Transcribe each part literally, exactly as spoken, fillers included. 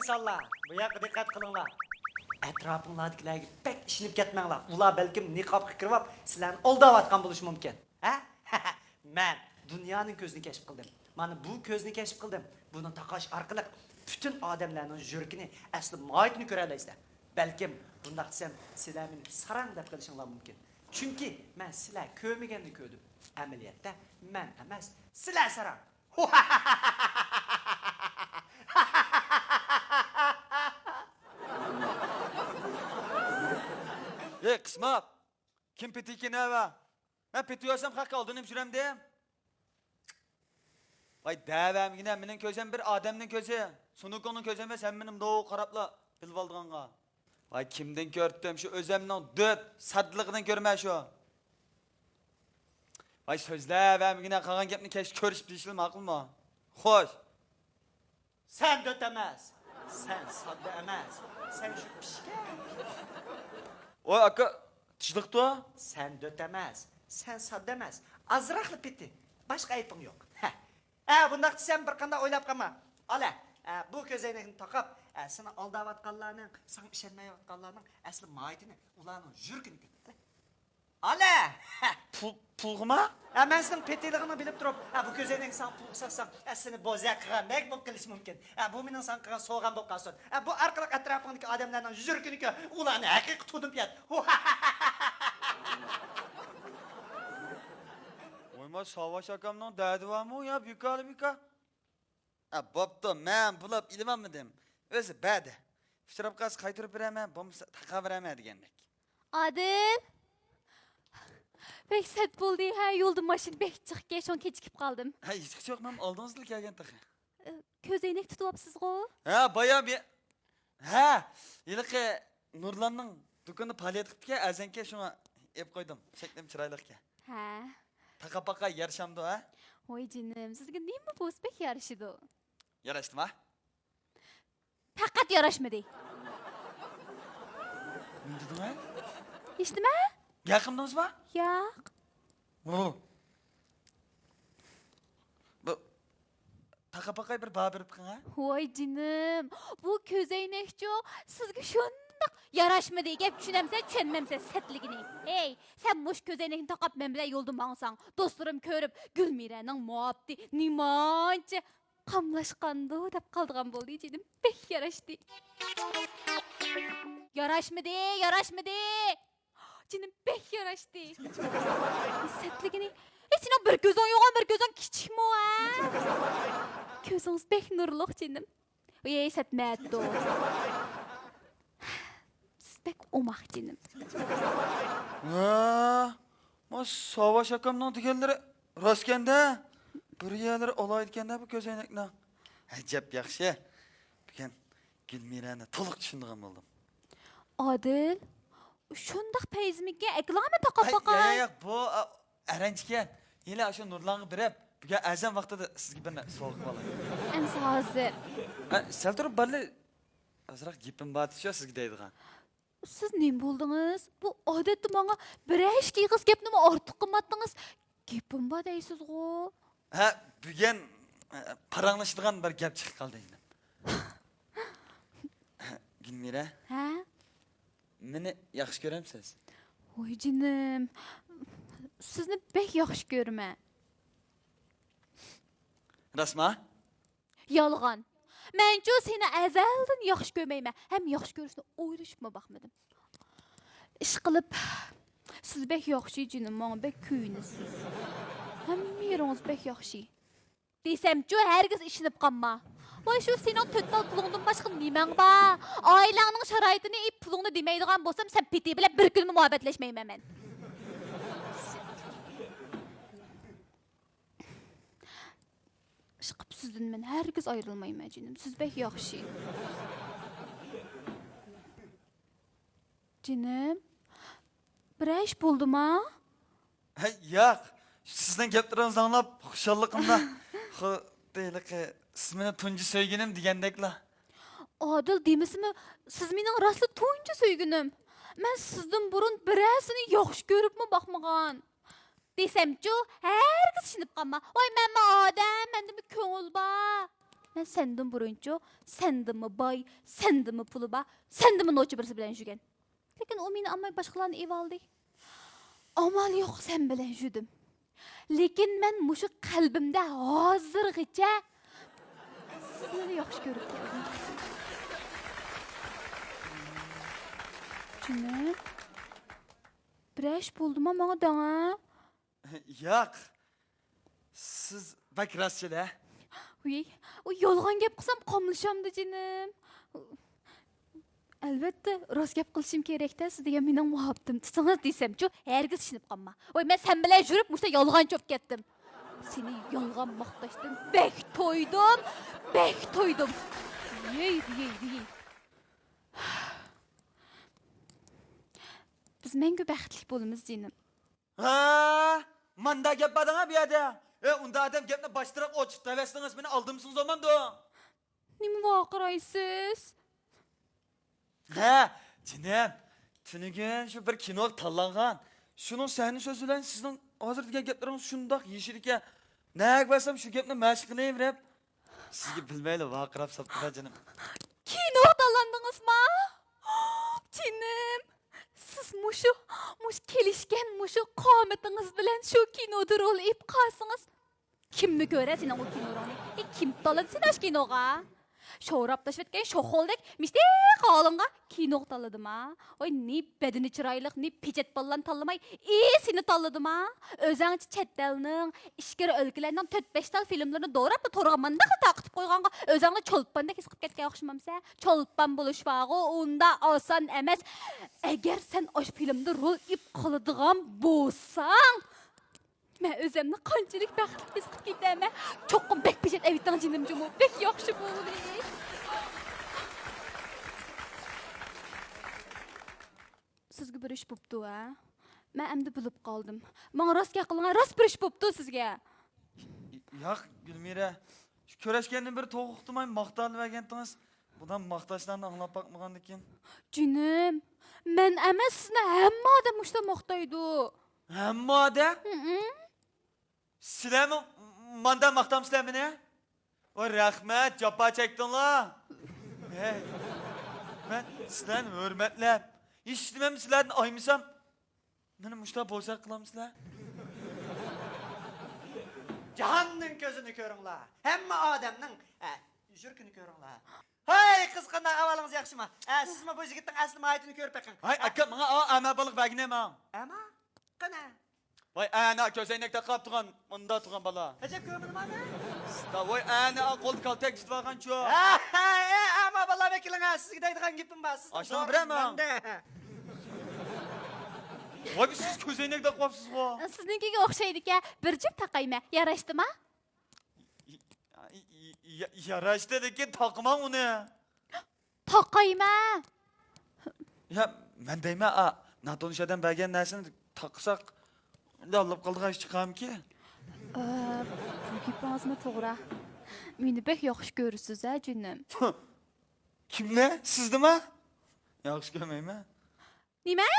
ئىنسانلار، بۇ ياققا دىققەت قىلىڭلار. ئەتراپىڭلاردىكىلەرگە بەك ئىشىنىپ كەتمەڭلار. ئۇلار بەلكىم نىقابقا كىرىۋاپ، سىلەرنى ئالداۋاتقان بولۇشى مۇمكىن. ھە؟ مەن دۇنيانىڭ كۆزىنى كەشىپ قىلدىم. مانا بۇ كۆزنى كەشىپ قىلدىم. بۇنى تاقاش ئارقىلىق پۈتۈن ئادەملەرنىڭ يۈرىكىنى، ئەسلى ماھىيىتىنى كۆرەلەيسىلەر. بەلكىم بۇنداق دېسەم، سىلەر مېنى ساراڭ دەپ قېلىشىڭلار مۇمكىن. چۈنكى مەن سىلەر كۆرمىگەننى كۆردۈم. ئەمەلىيەتتە مەن ئەمەس، سىلەر ساراڭ. ھېي، قىسماق! كىم پېتىكىن ھەۋە؟ مەن پېتىۋەرسەم خەققە ئالدىنىپ يۈرەمدىم. ۋاي دەۋەمگىنە، مېنىڭ كۆزۈم بىر ئادەمنىڭ كۆزى. سۇنۇكۇڭنىڭ كۆزى ئەمەس، ھەممىنى مۇنداق قاراپلا بىلىۋالىدىغانغا. ۋاي كىمدىن كۆرۈپتىم، شۇ ئۆزەمنىڭ دۆت ساددىلىقىدىن كۆرمە شۇ. ۋاي سۆزلەۋەمگىنە، قالغان گەپنى كەچتە كۆرۈشۈپ دېيىشلا ماقۇلمۇ؟ خوش. سەن دۆت ئەمەس. سەن ساددا ئەمەس. سەن شۇ پىشكەك. ۋاي ئاكا، تىنچلىقتۇ؟ سەن دۆت ئەمەس. سەن ساددا ئەمەس. ئازراقلا پېتى. باشقا ئەيىبىڭ يوق. ھە. ھە، بۇنداق دېسەم بىر قانداق ئويلاپ قالما. ئالە، ھە، بۇ كۆزەينەكنى تاقاپ، ھە، سېنى ئالداۋاتقانلارنىڭ، ساڭا ئىشەنمەيۋاتقانلارنىڭ ئەسلى ماھىيىتىنى، ئۇلارنىڭ يۈرىكىنى كۆر. ئالە! پۇل، پۇلغىما؟ ھە، مەن سېنىڭ پېتىلىقىڭنى بىلىپ تۇرۇپ، ھە، بۇ كۆزەينەكنى ساڭا پۇلغا ساتسام، ھە، سېنى بوزەك قىلغاندەك بولۇپ قېلىشى مۇمكىن. ھە، بۇ مېنىڭ ساڭا قىلغان سوۋغام بولۇپ قالسۇن. ھە، بۇ ئارقىلىق ئەتراپىڭدىكى ئادەملەرنىڭ يۈرىكىنى كۆر، ئۇلارنى ھەقىقىي تونۇپ يەت. ۋايما، ساۋاش ئاكامنىڭ دەردى بارمۇ يا بىكارلا بىكار؟ ئا، بوپتۇ، مەن بۇلاپ ئېلىۋالمىدىم. ئۆزى بەردى. ئۇچراپ قالسا قايتۇرۇپ بېرەرمەن، بولمىسا تاقاپ بېرەرمەن دېگەندەك. ئادىل! بەك سەت بولدى ھە، يولدا ماشىنا بەك جىقكەن، شۇڭا كېچىكىپ قالدىم. ھە، ھېچقىسى يوق، مەن ئالدىڭىزدىلا كەلگەن تېخى. ئە، كۆزەينەك تۇتۇۋاپسىزغۇ؟ ھە، بايا مە-، ھە، ھېلىقى نۇرلاننىڭ دۇكىنىدا پائالىيەت قىپتىكەن، ئەزەنكەن، شۇڭا ئېلىپ قويدۇم. شەكلىمۇ چىرايلىقكەن. ھە. تاقا پاقا يارىشامدۇ، ھە؟ ۋاي جېنىم، سىزگە نېمە بولسا بەك يارىشىدۇ. ياراشتىما؟ پەقەت ياراشمىدى. نېمە دېدىڭ، ھە؟ ھېچنېمە. ياقىمدىڭىزما؟ ياق. ۋو. بۇ تاقا پاقاي بىر باھا بېرىپ بېقىڭ، ھە؟ ۋاي جېنىم، بۇ كۆزەينەكچۇ سىزگە شۇنداق ياراشمىدى. گەپ چۈشىنەمسەن، چۈشەنمەمسەن، سەتلىگىنى. ھەي، سەن مۇشۇ كۆزەينەكنى تاقاپ مەن بىلەن يولدا ماڭساڭ، دوستلىرىم كۆرۈپ، گۈلمىرەنىڭ مۇھەببىتى نېمانچە قاملاشقاندۇ دەپ قالىدىغان بولدى، جېنىم. بەك ياراشتى. ياراشمىدى، ياراشمىدى. جېنىم بەك ياراشتى. سەتلىگىنى. ئەي، سېنىڭ بىر كۆزۈڭ يوغان، بىر كۆزۈڭ كىچىكمۇ، ھە؟ كۆزىڭىز بەك نۇرلۇق، جېنىم. ئەي، سەتمەتتۇ. سىز بەك ئوماق، جېنىم. ھە، ما ساۋاش ئاكامنىڭ دېگەنلىرى راستكەن-دە. بىر يەرلىرى ئالايدىكەن-دە بۇ كۆزەينەكنىڭ. ئەجەب ياخشى. بۈگۈن گۈلمىرەنى تولۇق چۈشىنىدىغان بولدۇم. ئادىل، شۇنداق پەيزىمىكىن، ئەكىلىڭە مەن تاقاپ باقاي. ياق، ياق، بۇ، ئا، ئەرەنچىكەن. ھېلى ئاشۇ نۇرلانغا بېرىپ، بۈگۈن ئەزان ۋاقتىدا سىزگە بىرنى سوۋغا قىلىۋالاي. ئەمسە ھازىر. ھە، سەل تۇرۇپ بارلى. ئازراق گېپىم بار شۇ سىزگە دەيدىغان. سىز نېمە بولدىڭىز؟ بۇ ئادەتتە ماڭا بىرەر ئىككى ئېغىز گەپنىمۇ ئارتۇق قىلماتتىڭىز. گېپىم بار دەيسىزغۇ؟ ھە، بۈگۈن، ئە، پاراڭلىشىدىغان بىر گەپ چىقىپ قالدى ئىنىم. گۈلمىرە. ھە؟ مېنى ياخشى كۆرەمسىز؟ ۋاي جېنىم، سىزنى بەك ياخشى كۆرىمەن. راستما؟ يالغان. مەنچۇ سېنى ئەزەلدىن ياخشى كۆرمەيمەن، ھەم ياخشى كۆرۈشنى ئويلىشىپمۇ باقمىدىم. ئىشقىلىپ، سىز بەك ياخشى جېنىم، ماڭا بەك كۆيۈنىسىز. ھەممە يېرىڭىز بەك ياخشى. دېسەمچۇ، ھەرگىز ئىشىنىپ قالما. ۋاي، شۇ سېنىڭ تۆت تال پۇلۇڭدىن باشقا نېمەڭ بار؟ ئائىلەڭنىڭ شارائىتىنى، ئېي، پۇلۇڭنى دېمەيدىغان بولسام، سەن پېتى بىلەن بىر كۈنمۇ مۇھەببەتلەشمەيمەن مەن. ئىشقىلىپ سىزدىن مەن ھەرگىز ئايرىلمايمەن جېنىم، سىز بەك ياخشى. جېنىم، بىرەر ئىش بولدىما؟ ھەي، ياق، سىزنىڭ گەپلىرىڭىزنى ئاڭلاپ خۇشاللىقىمدا، خۇددى ھېلىقى سىز مېنىڭ تۇنجى سۆيگىنىم دېگەندەكلا. ئادىل دېمىسىمۇ، سىز مېنىڭ راستلا تۇنجى سۆيگىنىم. مەن سىزدىن بۇرۇن بىرەرسىنى ياخشى كۆرۈپمۇ باقمىغان. دېسەمچۇ، ھەرگىز ئىشىنىپ قالما. ۋاي، مەنمۇ ئادەم، مەندىمۇ كۆڭۈل بار. مەن سەندىن بۇرۇنچۇ، سەندىنمۇ باي، سەندىنمۇ پۇلى بار، سەندىنمۇ نوچى بىرسى بىلەن يۈرگەن. لېكىن ئۇ مېنى ئالماي باشقىلارنى ئېلىۋالدى. ئامال يوق سەن بىلەن يۈردۈم. لېكىن مەن مۇشۇ قەلبىمدە ھازىرغىچە سىزنىلا ياخشى كۆرۈپ كەلدىم. جېنىم، بىرەر ئىش بولدىما ماڭا دەڭە؟ ياق. سىز بەك راستچىل ھە. ۋىي، ئۇ يالغان گەپ قىلسام قاملىشامدۇ جېنىم؟ ئەلۋەتتە، راست گەپ قىلىشىم كېرەكتە، سىز دېگەن مېنىڭ مۇھەببىتىم تۇتسىڭىز دېسەمچۇ، ھەرگىز ئىشىنىپ قالما. ۋاي، مەن سەن بىلەن يۈرۈپ مۇشۇنداق يالغانچى بولۇپ كەتتىم. سېنى يالغان ماختاشتىن بەك تويدۇم، بەك تويدۇم. ۋىي، ۋىي، ۋىي. بىز مەڭگۈ بەختلىك بولىمىز جېنىم. ھە، ماندا گەپ بار دەڭە بۇ يەردە. ئە، ئۇنداق ئادەم گەپنى باشتىراق ئوچۇق دەۋەتسىڭىز مېنى ئالدىمىسىڭىز بولمامدۇ؟ نېمە ۋارقىرايسىز؟ ھە، جېنىم، تۈنۈگۈن شۇ بىر كىنوغا تاللانغان. شۇنىڭ سەھنە سۆزى بىلەن سىزنىڭ ھازىر دېگەن گەپلىرىڭىز شۇنداق يېشىل ئىكەن. نەگە بارسام شۇ گەپنى مەشىق قىلىۋېرىپ، سىزگە بىلمەيلا ۋارقىراپ ساپتىمەن جېنىم. كىنوغا تاللاندىڭىزما؟ جېنىم، سىز مۇشۇ، مۇشۇ كېلىشكەن مۇشۇ قامىتىڭىز بىلەن شۇ كىنودا رول ئېلىپ قالسىڭىز، كىممۇ كۆرە سېنىڭ ئۇ كىنولىرىڭنى؟ ئى، كىم تاللىدى سېنى ئاشۇ كىنوغا؟ شوراپ تاشلىۋەتكەن شوخۇلدەك مىشتىق ھالىڭغا كىنوغا تاللىدىما؟ ۋاي، نى بەدىنى چىرايلىق، نى پېچەت بالىلارنى تاللىماي، ئى، سېنى تاللىدىما؟ ئۆزەڭچە چەت ئەلنىڭ، ئىچكىرى ئۆلكىلەرنىڭ تۆت-بەش تال فىلىملىرىنى دوراپلا تورغا مانداقلا تارقىتىپ قويغانغا ئۆزەڭنى چولپاندەك ھېس قىلىپ كەتكەن ئوخشىمامسەن؟ چولپان بولۇش بارغۇ، ئۇنداق ئاسان ئەمەس. ئەگەر سەن ئاشۇ فىلىمدا رول ئېلىپ قالىدىغان بولساڭ، مەن ئۆزۈمنى قانچىلىك بەختلىك ھېس قىلىپ كېتەمەن. چوقۇم بەك پېشەت ئەۋېتىڭ جېنىم جۇمۇ. بەك ياخشى بولدى. سىزگە بىر ئىش بوپتۇ ھە؟ مەن ئەمدى بىلىپ قالدىم. ماڭا راست گەپ قىلىڭ، راست بىر ئىش بوپتۇ سىزگە. ياق، گۈلمىرە. شۇ كۆرۈشكەندىن بېرى توختىماي ماختاۋېرىۋاتىسىز. بۇنداق ماختاشلارنى ئاڭلاپ باقمىغاندىكىن. جېنىم، مەن ئەمەس، سىزنى ھەممە ئادەم مۇشۇنداق ماختايدۇ. ھەممە ئادەم؟ ھىم. سىلەرمۇ مانداق ماختامسىلەر مېنى؟ ۋاي رەھمەت، جاپا چەكتىڭلار. ھەي، مەن سىلەرنى ھۆرمەتلەپ، ھېچنېمەمنى سىلەردىن ئايىمىسام، مېنى مۇشۇنداق بوزەك قىلامسىلەر؟ جاھاننىڭ كۆزىنى كۆرۈڭلار، ھەممە ئادەمنىڭ، ئە، يۈرىكىنى كۆرۈڭلار. ھاي، قىز، قانداق ئەھۋالىڭىز، ياخشىما؟ ئە، سىزمۇ بۇ يىگىتنىڭ ئەسلى ماھىيىتىنى كۆرۈپ بېقىڭ. ھاي، ئاكا، ماڭا ئا، ئەما بالىغا بەرگىنە ماڭ. ئەما؟ قېنى؟ ۋاي، ئەنە كۆزەينەك تاقاپ تۇرغان، مۇندا تۇرغان بالا. ئەجەب كۆرمىدىم مانا. ستا، ۋاي، ئەنە قولدا كالتەك تۇتۇۋالغانچۇ. ھە، ھە، ئەما بالا ۋەكىلىڭ، ھە، سىزگە دەيدىغان گېپىم بار. سىزنىڭ ئاشۇنىڭ بىرەر ماڭ. ۋاي، سىز كۆزەينەك تاقىۋاپسىزغۇ. سىزنىڭكىگە ئوخشايدىكەن، بىر جۈپ تاقايمەن، ياراشتىما؟ ي-، ي-، ي-، يا-، ياراشتى، لېكىن تاقىماڭ ئۇنى. تاقايمەن. يا، مەن دەيمەن، ئا، ناتونۇش ئادەم بەرگەن نەرسىنى تاقىساق، ئاللاپ قالىدىغان ئىش چىقارمىكىن؟ ئە، بۇ گېپىڭىزمۇ توغرا. مېنى بەك ياخشى كۆرىسىز ھە، جېنىم؟ كىمنى؟ سىزنىما؟ ياخشى كۆرمەيمەن. نېمە؟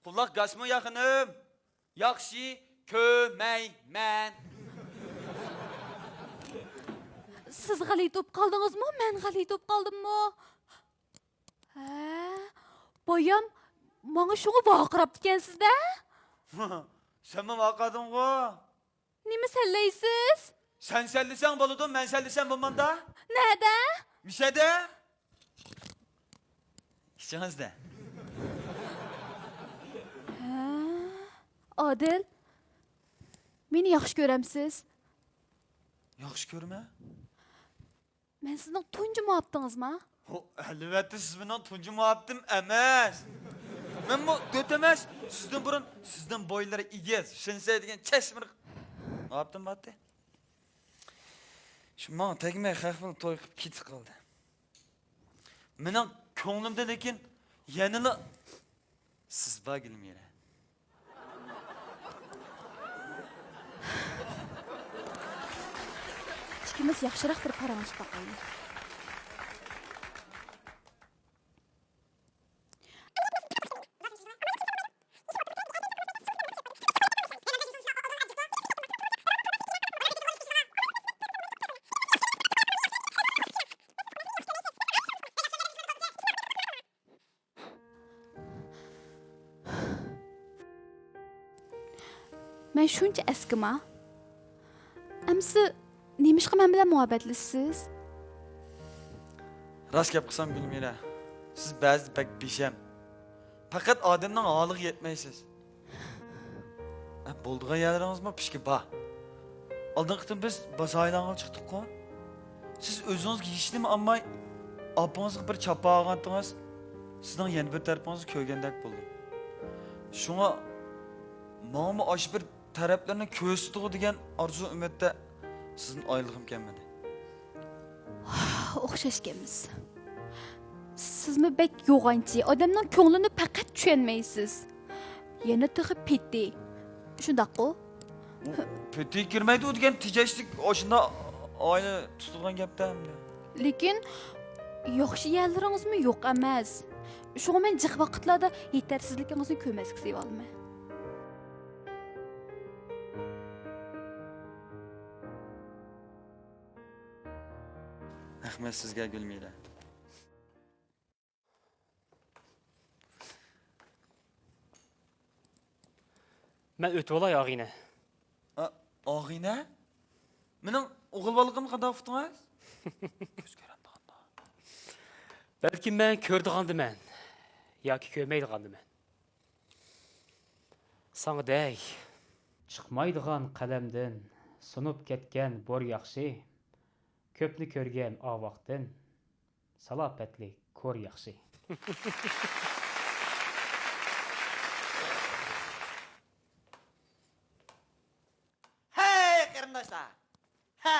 قۇلاق گاچمۇ يا خېنىم؟ ياخشى كۆرمەيمەن. سىز غەلىتە بولۇپ قالدىڭىزمۇ؟ مەن غەلىتە بولۇپ قالدىممۇ؟ ھە، بايام ماڭا شۇڭا ۋارقىراپتىكەنسىز-دە؟ سەنمۇ ۋارقىرىدىڭغۇ؟ نېمە سەنلەيسىز؟ سەن سەنلىسەڭ بولىدۇ، مەن سەنلىسەم بولمامدا؟ نەدە؟ مىشەدە. ئىچىڭىزدە. ھە، ئادىل، مېنى ياخشى كۆرەمسىز؟ ياخشى كۆرىمەن. مەن سىزنىڭ تۇنجى مۇھەببىتىڭىزما؟ ھو، ئەلۋەتتە، سىز مېنىڭ تۇنجى مۇھەببىتىم ئەمەس. مەنمۇ دۆت ئەمەس، سىزدىن بۇرۇن سىزنىڭ بويلىرى ئېگىز، شىنسەي دېگەن چەشمىرىق مۇھەببىتىم بارتى. شۇ ماڭا تەگمەي خەق بىلەن توي قىلىپ كېتىپ قالدى. مېنىڭ كۆڭلۈمدە لېكىن يەنىلا سىز بار، گۈلمىرە. ئىككىمىز ياخشىراق بىر پاراڭلىشىپ باقايلى. مەن شۇنچە ئەسكىما؟ ئەمسە نېمىشقا مەن بىلەن مۇھەببەتلىشىسىز؟ راست گەپ قىلسام، گۈلمىرە، سىز بەزىدە بەك بىشەم. پەقەت ئادەمنىڭ ھالىغا يەتمەيسىز. ئە، بولىدىغان يەرلىرىڭىزمۇ پىشكى بار. ئالدىنقى قېتىم بىز بازار ئايلانغىلى چىقتۇققۇ. سىز ئۆزىڭىزگە ھېچنېمە ئالماي، ئاپىڭىزغا بىر چاپا ئالغانتىڭىز، سىزنىڭ يەنە بىر تەرىپىڭىزنى كۆرگەندەك بولدۇم. شۇڭا ماڭىمۇ ئاشۇ بىر تەرەپلىرىنى كۆرسىتىدىغۇ دېگەن ئارزۇ-ئۈمىدتە سىزدىن ئايرىلغۇم كەلمىدى. ئوخشاشكەنمىز. سىزمۇ بەك يوغانچى، ئادەمنىڭ كۆڭلىنى پەقەت چۈشەنمەيسىز. يەنە تېخى پېتى. شۇنداققۇ؟ پېتى كىرمەيدۇ دېگەن تېجەشلىك ئاشۇنداق ئائىلە تۇتىدىغان گەپتە ئەمدى. لېكىن ياخشى يەرلىرىڭىزمۇ يوق ئەمەس. شۇڭا مەن جىق ۋاقىتلاردا يېتەرسىزلىكىڭىزنى كۆرمەسكە سېلىۋالىمەن. رەھمەت سىزگە، گۈلمىرە. مەن ئۆتۈۋالاي، ئاغىنە. ئا، ئاغىنە؟ مېنىڭ ئوغۇل بالىلىقىمنى قانداق ئۇقتىڭىز؟ كۆز كۆرەمدىغاندا. بەلكىم مەن كۆرىدىغاندىمەن ياكى كۆرمەيدىغاندىمەن. ساڭا دەي. چىقمايدىغان قەلەمدىن سۇنۇپ كەتكەن بور ياخشى، كۆپنى كۆرگەن ئاۋاقتىن سالاپەتلىك كور ياخشى. ھەي، قېرىنداشلار! ھە،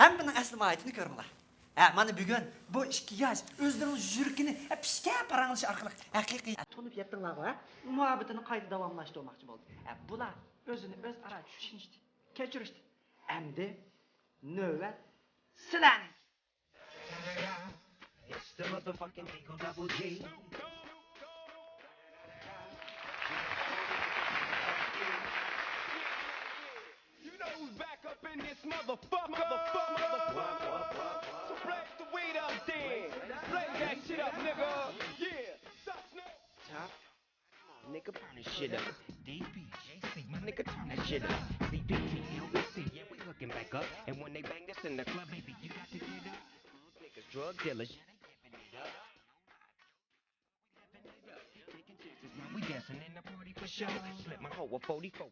ھەممىنىڭ ئەسلى ماھىيىتىنى كۆرۈڭلار. ھە، مانا بۈگۈن بۇ ئىككى ياش ئۆزلىرىنىڭ يۈرىكىنى، ھە، پىشكە پاراڭلىشىش ئارقىلىق ھەقىقىي، ھە، تونۇپ يەتتىڭلارغۇ، ھە؟ مۇھەببىتىنى قايتا داۋاملاشتۇرماقچى بولدى. ھە، بۇلار ئۆزىنى ئۆزئارا چۈشىنىشتى، كەچۈرۈشتى. ئەمدى نۆۋەت سىلەرنىڭ. It's the motherfucking Eagle Double G. You know who's back up in this motherfucker. So blaze the weed up then. Blaze that shit up, nigga. Yeah. Tough. Come on, nigga, burn this shit up. D P J C, my nigga, turn that shit up. C P T, L B C, yeah, we hooking back up. And when they bang this in the club, baby, you got to get up. Niggas, drug dealers, yeah, they giving it up. Taking chances, now we dancing in the party for sure. Slip my hoe a forty-four.